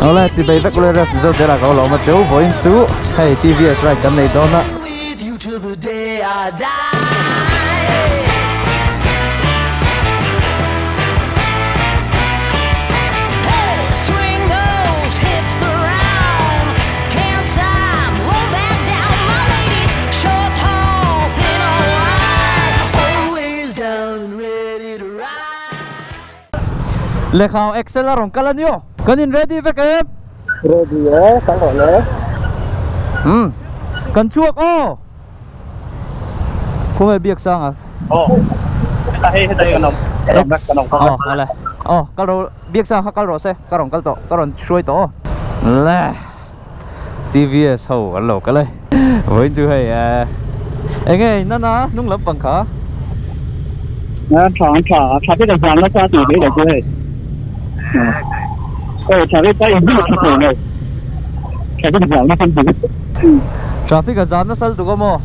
Awle chi bei vek ule ref Mizo te lah ka lo awm a cheu vawiin chu hei TVS ride kan nei dawn a. Lehkha Excel a rawn kal a ni aw. Kan in ready vek em? Ready e, kan rawh le. Umm, kan chhuak aw. Khawnge biak sang a? Aw, heta hei heta hi kan awm. Kan awm vek, kan awm Aw, awle. Aw, kal rawh biak sang kha kal rawh se, ka rawn kal tawh, ka rawn hruai tawh aw. Le, TVS ho an lo kal e. Vawiin chu hei eh enge in an a hnung lampang kha? A tha an tha, tha te ka zan nasa tih mai lo chu hei. Aw, tha te ka inhmu tha thei lo. Tha te ka zan nasa tih. Traffic a zam nasa lutuk a maw?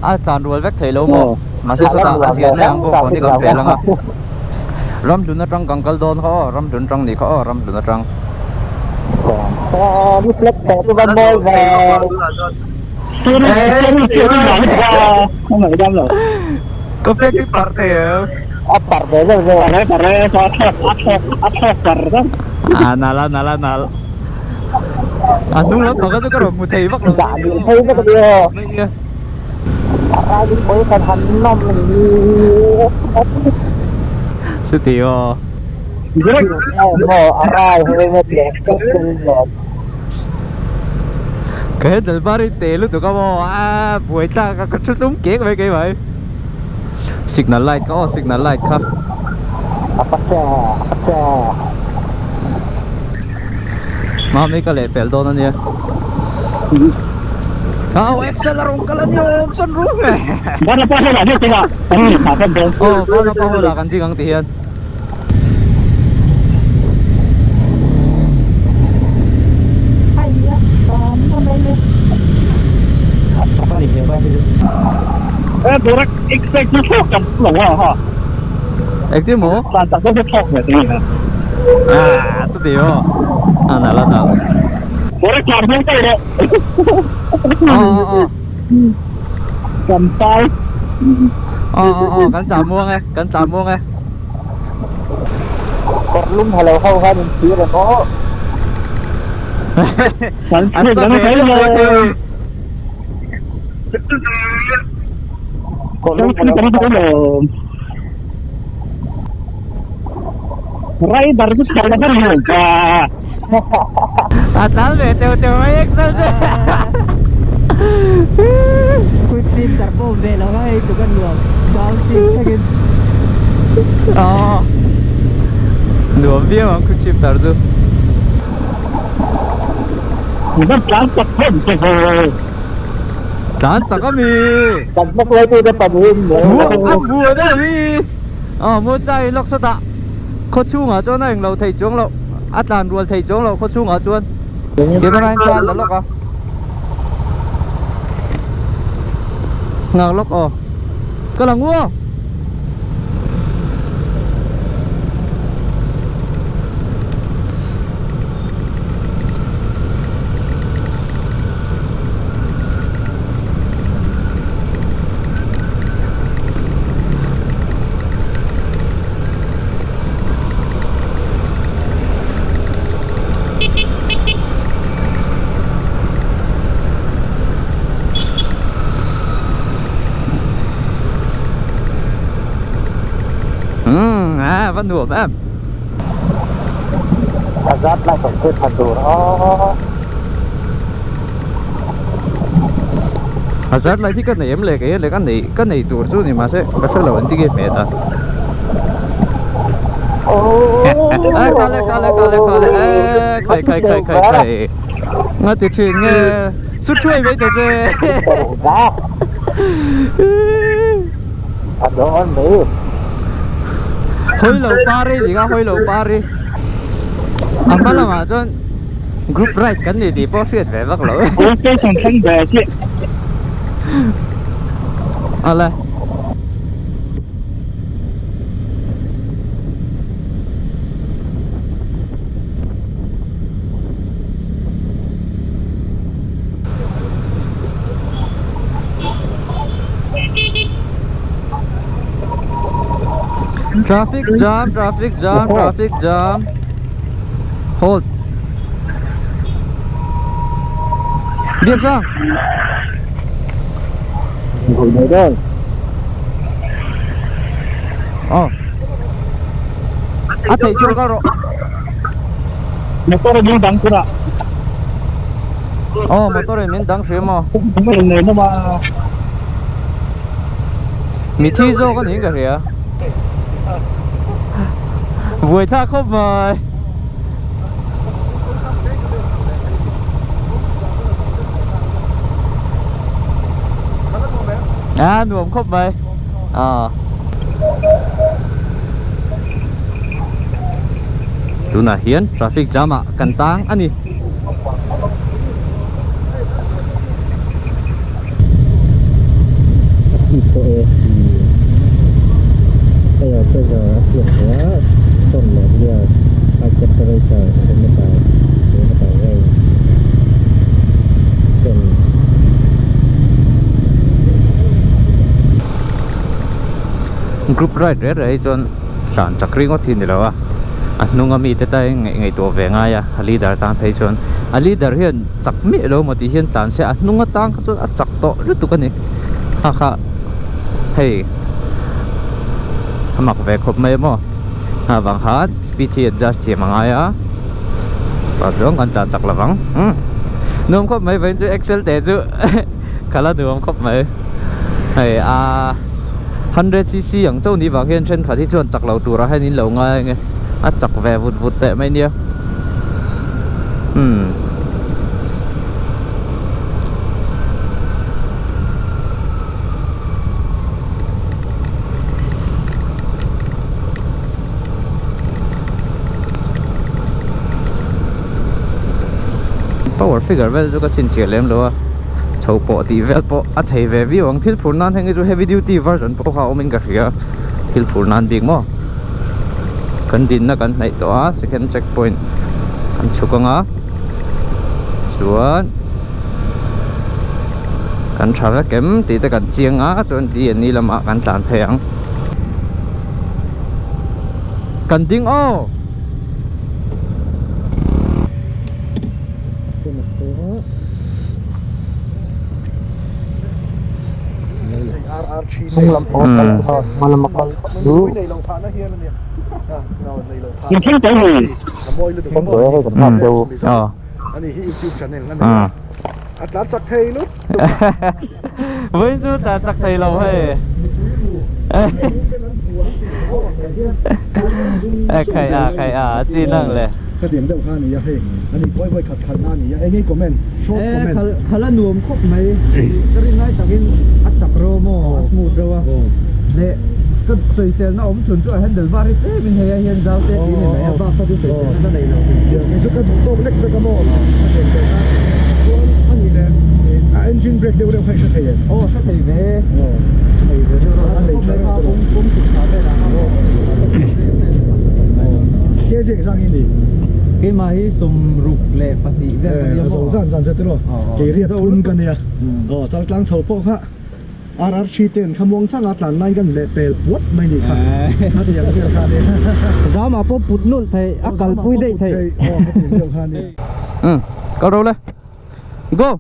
A tlan rual vek thei lo maw? Mahse sawtah a ziah mai ang bawk kawn hi kan pel ang a. Ramhlun atang kan kal dawn kha aw, Ramhlun atang nih kha aw, Ramhlun atang. Ka fek hi parh thei em? A nal a nal a nal. A hnung lam pakhat chu ka rawn hmu thei vak lo. Dah dil phei vek a ni aw. A riding position han nawm a ni. Chuti aw. Maw a rai helmet leh castle nen. Ka handle bar hi te lutuk a maw a buai tlak a ka thu tlum kek mai keimah hi. Signal light kha aw signal light kha. Apache apache. Mami ka leh pel dawn a nia. Au Excel a rawn kal a nia awm sawn ru nge. Bana pa hawla hian tinga kan in thah khan dawn. Aw bana pa hawla kan ding ang ti hian. E borak expect na thawk kan lo a ha. Engtin maw? Tlan tak deuh hi thawk ve thei a. Ah, chuti aw. A nalh a nalh. Borak tlan hmel ka rawh. Aw aw aw. Kan pai. Aw aw aw, kan tlan muang e, kan tlan muang e. Kawr lum ha lo ho khan in thlir em aw. A sa ve deuh mai thei a ni. Kawr lum ha lo ho khan. Rider chu thar la ber lo ka. A tlan ve teuh teuh mai Excel chu. Quick shift tar pawh ve lo a hei chu ka nuam down shift thlengin. Aw nuam viau ang quick shift tar chu. Zan tlan chak em che ve. Tlan chak ami. Kan hma hruaitute pahnihin A buan ami. Aw maw chai lawk sawtah khaw chhungah chuan a englo thei chuang loh a tlan rual thei chuang loh khaw chhungah chuan camera in thla a la lawk a nghak lawk aw ka la ngu aw. Umm a va nuam em. Azat lai kan thil tha tur aw. Hazard light hi ka nei em le kei le ka nei ka nei tur chu ni mahse ka hre lo an ti nge hmet a a khale khale khale khale e khai khai khai khai khai nga ti thin nge su thuai mai ta che A dawn mai hawi lo pari ni kha hawi lo pari a hma lamah chuan Group ride kan ni tih pawh hriat ve vak lo. Police station thleng ve chiah. Awle. Traffic jam traffic jam traffic jam hold Biaksang Aw a theih chuan kal rawh Motor in dang tunah Aw motor in min dang hrim aw Mithi zawk a niin ka hria. Buai thlak khawp mai. A nuam khawp mai. A. Tunah hian traffic jam ah kan tang a ni. A seat pawh AC air pressure a hriat theih a front leh rear high temperature thermometer thermometer range fan. Group ride reh reh hi chuan tlan chak ringawt hi a ni lo a a hnunga mite ta ngaihtuah ve ngai a a leader tan phei chuan a leader hian chak miah lo maw tih hian tlan se a hnung atang kha chuan a chak tawh lutuk a ni kha kha hei a mak ve khawp mai maw a vang khan speed hi adjust thiam a ngai a tah chuan kan tlan chak lovang umm nuam khawp mai vawiin chu excel te chu ka la nuam khawp mai hei a hundred cc ang chauh ni vang hian thenkhat hi chuan chak lo turah hian in lo ngai ang e a chak ve vut vut teh mai nia umm. Power figure vel chu ka chhinchhiah lem lo a chho pawh tih vel pawh a thei ve viau ang thil phur nan heng hi chu heavy duty version pawh kha a awmin ka hria thil phur nan bik maw kan dinna kan hnaih tawh a second check point kan chhuk ang a chuan kan tha vek em tih te kan chiang a chuan D and E lamah kan tlan phei ang kan ding aw. Vawiin chu tlan chak thei lo hei khai a khai a chi nang le Khatiang deuh kha a ni a hei a ni vawi vawi khat khalhna a ni a eng nge comment short comment Khalh a nuam khawp mai ka rin lai takin a chak reuh maw a smooth reuh a leh ka sawiselna awm chhun chu a handle bar hi tlem in hei ah hian zau se tih a ni mai a bak kha chu sawiselna ka nei lo. Kei chu ka duh tawk lek vek a maw a thlen tawh kha chuan a nih leh a engine brake deuh deuh kha i hre thei em? Aw hre thei ve thei ve deuh a a nei tha reuh tawh kawng chhuk thla velah khan Ke ziak zang i ni. Keimah hi 62 vel ka nia maw? A zo zan zan che tiraw? Kei riat thum ka nia. Aw chaltlang chho pawh kha RRC ten kha muang changa tlan lai kan leh pel puat mai nih kha. Khatiang vel kha a nia. Zamah pawh put nulh theih, a kalpui daih theih. Aw khatiang deuh kha a nia. Umm kal ro le. Go!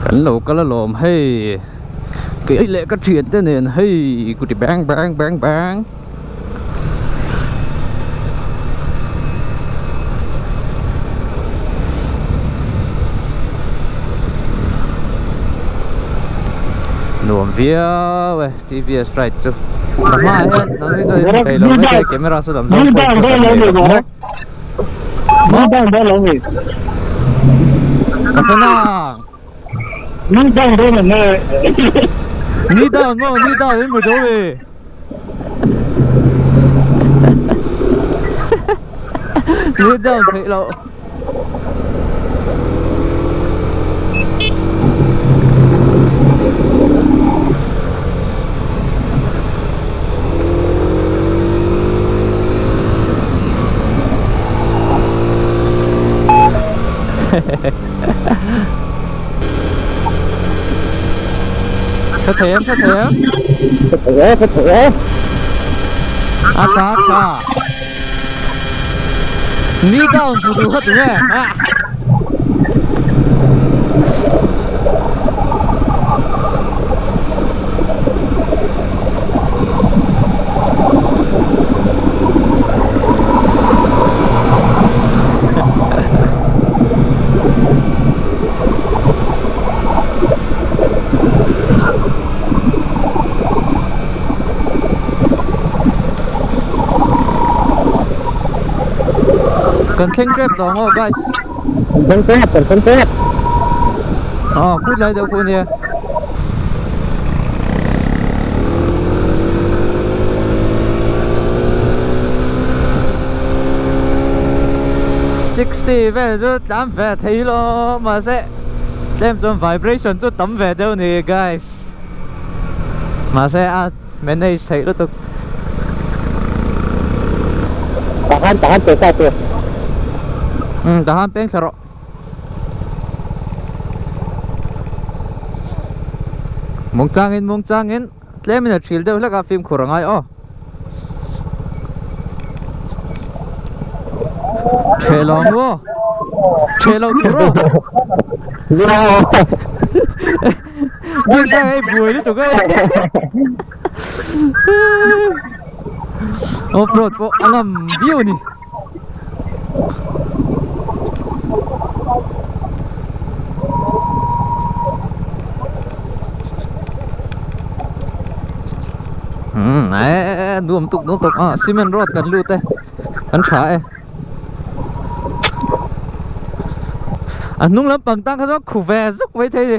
Kan lo kal alawm hei kei leh ka thian te nen hei kuti bang bang bang bang. Nuam viau e. TVS ride chu ka hmaah hian nang hi chuan in hmu thei lo mai thei camera saw lam zawng pawh in saw kan nei lo maw maw ka hre nang ni down maw ni down in hmu zo ve ni down theih loh. Hre thei em hre thei em? Hre thei e hre thei e. A tha a tha. Knee down hmu duh kha tunge? Kan thleng tep tawh ang aw guys. Kan thleng tep, kan thleng tep. Aw, khut lai deuh khu ania. 60 vel chu tlan ve thei lo mahse tlem chuan vibration chu tam ve deuh ni guys mahse a manage theih lutuk. Tahan tahan pe sa tur. Umm tahan peng thla rawh. Mungchangin mungchangin tlemin a thil deuh hlek a fimkhur a ngai aw. Ṭheh lo ang aw. Ṭheh lo tur aw. Biak sang hei buai lutuk e. Off road pawh a ngam viau a ni. Umm eh nuam tuk nuam tuk ah cement road kan lut e kan tha e a hnung lampang tang kha chuan khu ve zuk mai thei ni.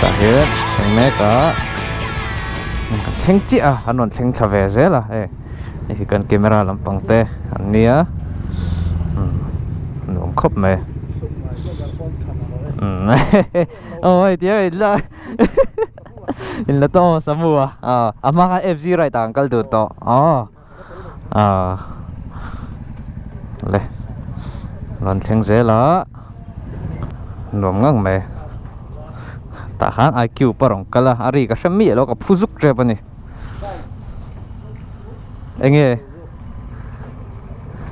Tah hian thleng mek a kan thleng chiah a an rawn thleng thla ve zel a hei hei hi kan camera lampang te an nia nuam khawp mai aw hei tia in la in la tawh aw samu a a hma khan fg ride ah an kal dun tawh aw. Ah le rawn thleng zel a nuam ngang mai tah khan I cube a rawn kal a a ri ka hre miah lo ka phu zuk tep a ni eng nge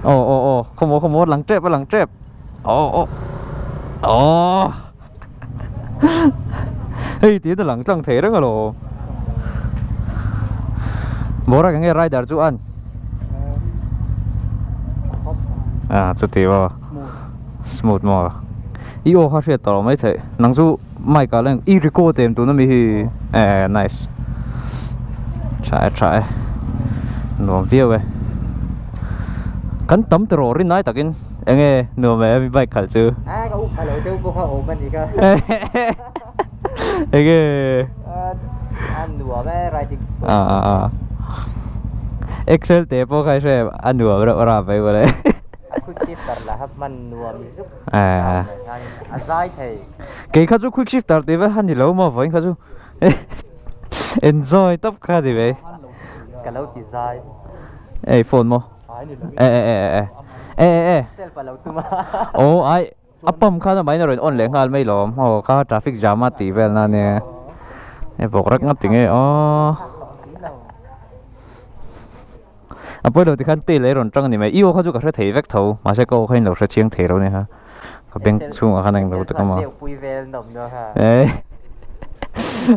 aw aw aw khawmaw khawmaw a lang tep a lang tep aw aw aw hei tiin a lang tlang thei reng alawm boruak enge rider chu an ah chuti maw smooth maw i aw kha hriat tawh lo mai theih nang chu mic ah leng i record em tuna mi hi eh nice tha e tha e nuam viau e kan tam tawh rawh rin lai takin. Enge nuam em i bike khalh chu? A ka up phalo deuh bawk a awm a ni kha. Enge? A nuam e riding sport. A a a. Excel te pawh kha i hre em? A nuam reuh rap mai mawle. A quick shifter lah kha hman nuam zuk a zai thei. Kei kha chu quick shifter tih vel kha ni lo maw vawiin kha chu enjoy tawp kha ni mai. Ka lo ti zai. Ei phone maw? E e e e e e e aw ai a pump khan amah in a rawn on leh nghal mai lawm aw kha traffic jam a tih vel na ania e bawk rek ngawt tinge aw a pawi lo tikhan tail a rawn tang a ni mai i aw kha chu ka hre thei vek tho mahse ka aw kha in lo hre chiang thei lo nia ka bank chhungah khan a englo tak a maw e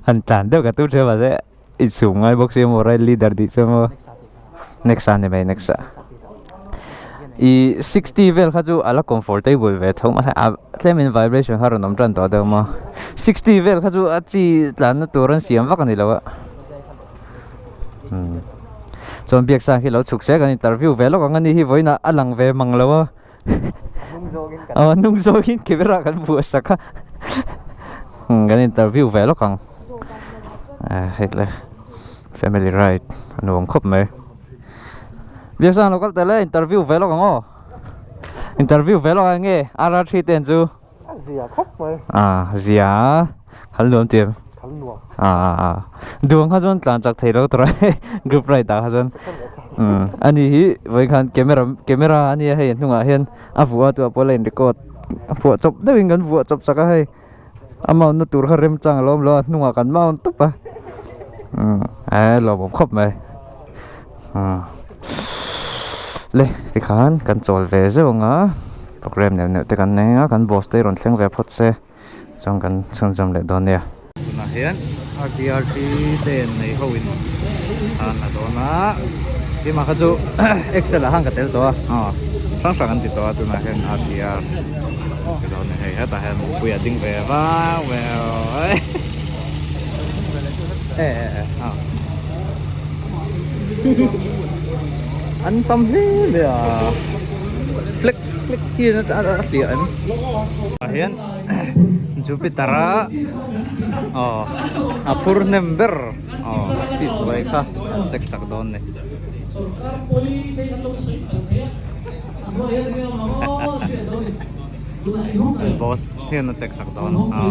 han tlan deuh ka tum ṭhin a mahse. I chhum ngai bawk sia maw ride leader tih chuan maw next a ni mai next a i 60 vel kha chu a la comfortable ve tho mahse a tlem in vibration kha rawn awm tan tawh deuh maw 60 vel kha chu a chi tlan na tur an siam vak a ni lo a umm chuan biaksang khi lo chhuk se kan interview ve lawk ang a ni hi vawiinah a lang ve mang lo a a hnung zawngin camera kan vuah sak a kan interview ve lawk ang hei le family ride a nuam khawp mai biaksang lo kal tel e interview ve lawk ang aw interview ve lawk ang nge RR three ten chu. A zia khawp mai. A zia a, khal nuam ti em? Khal nuam. A a a. Duang kha chuan tlan chak thei lo tur a group ride ah kha chuan. Umm ani hi vawiin khan camera camera a nia hei a hnungah hian a vuah a tuah pawh a la in record a phuah chawp deuhin kan vuah chawp sak a hei a mount na tur kha remchang a lo awm lo a hnungah kan mount tawp a umm a lawmawm khawp mai umm le tikhan kan chawl ve zeuh ang a program neuh neuh te kan nei a kan boss te rawn thleng ve phawt se chuan kan chhunzawm leh dawn nia. Tunah hian RTRT te nei ho in an la dawn a keimah kha chu excel ah khan ka tel tawh a aw hrang hrang an ti tawh a tunah hian RTR ti dawn a ni hei hetah hian mipui a ding ve vang ve aw e e e aw an tam hle mai a flag flag hi a hliah em ah hian Jupiter a aw a phur hnem ber aw seat hnuai kha an check sak dawn a ni. Boss hian a check sak dawn a.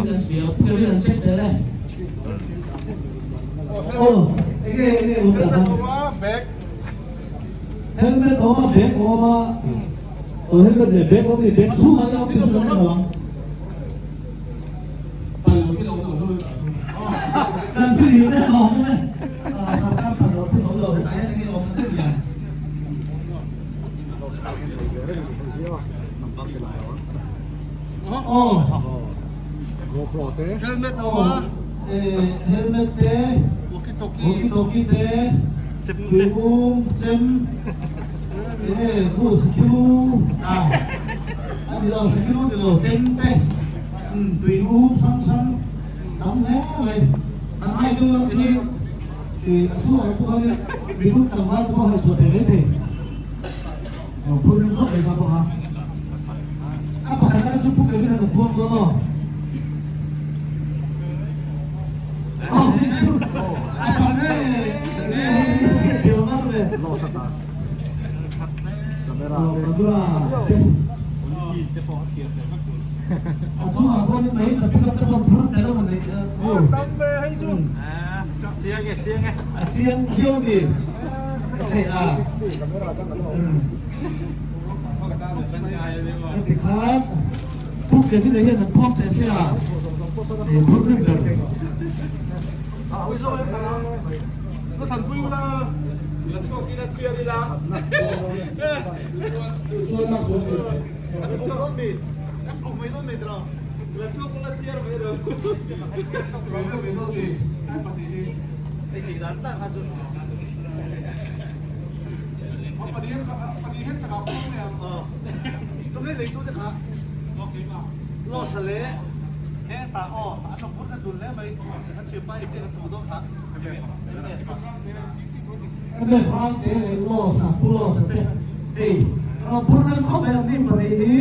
Kan phur hnem khawp mai ang ni pahnih hi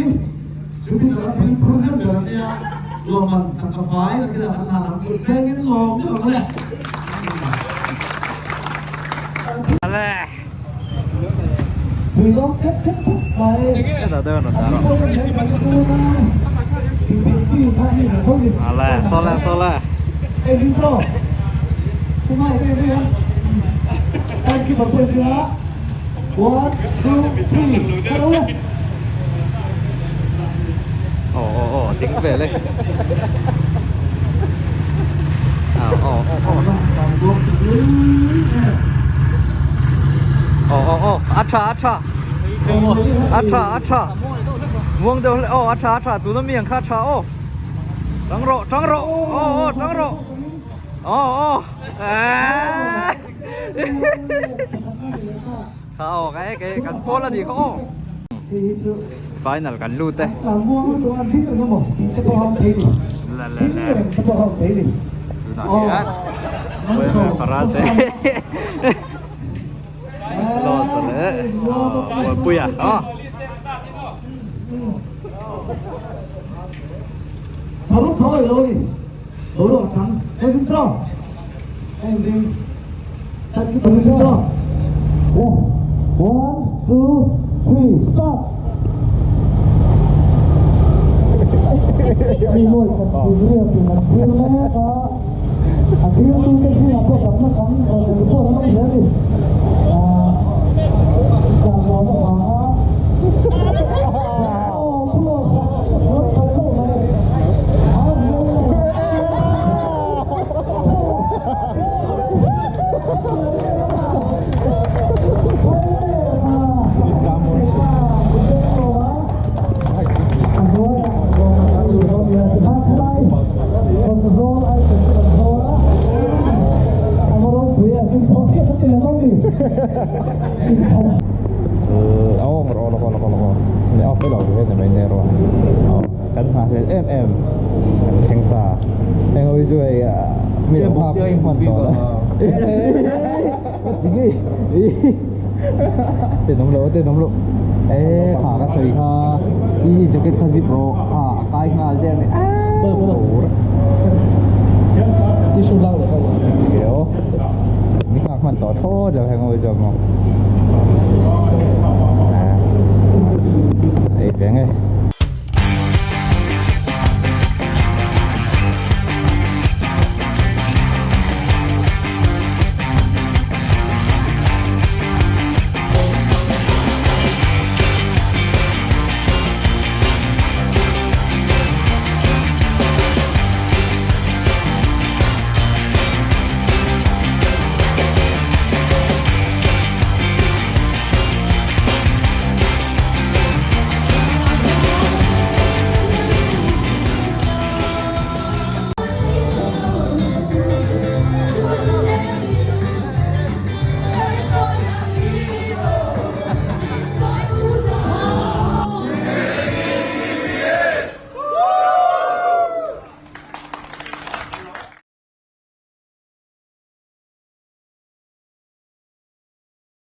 Jupiter a thil phur hnem ber an nia, lawmman tangka fai a thil ah kan hlan ang kut vengin lawm deuh ang le. Tuilawm thep thep khawp mai. Ồ ồ ồ tiếng về lên ồ ồ ồ ồ ồ a tha a tha a tha a tha muang deuh hle aw a tha a tha tuna mi ang kha a tha aw tang rawh tang rawh aw aw tang rawh aw aw eeii kha aw ka e kei kan pawl a nih kha aw final kan lut e la la la tunah hian Faral te. Loss leh Muanpuia aw. Kan nghahhlelh em em kan thleng ta heng ho hi chu hei mi lo nghak hman tawh la tenawm loh tenawm loh e kha ka sawi kha i jacket kha zip rawh a a kai nghal der mai ni nghak hman tawh thlawt lo heng ho hi chu maw.